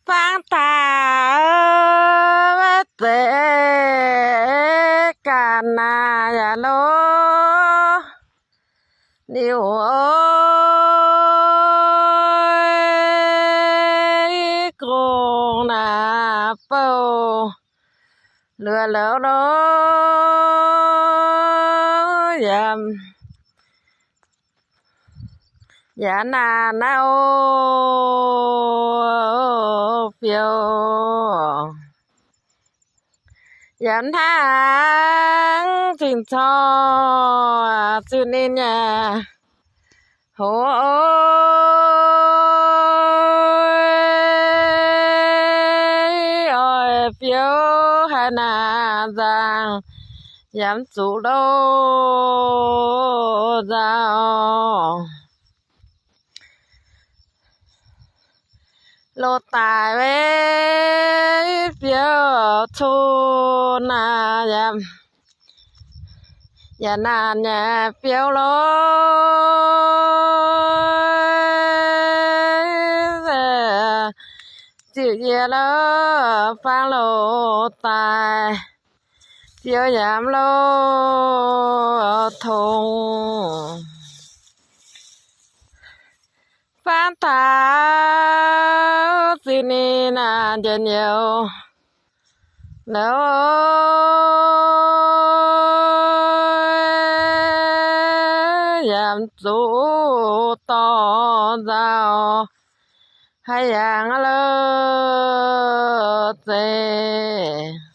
Fangx taux wuov deix ganh naaic yaac lorz liuz, o, i gong naaic bouh luoqc louz lorz yaac, yaac naanc naaiv, o, fiou, yaac hnangv zinh corc zuqc ninh nyei hoz, oix fiou haaix naaic nzangc, yaac mv zuqc louh nzauh. Loz daic maiv fiou cun naaic, yaac naanc nyei fiou lorz ziouc yie lorz fangx loz daic, fiou yaac mv louh tongx. Fangx taux zuqc ninh naaic njien-youh lorz yaac mv zuqc dorh nzauh, haaix yangh lorz zeiz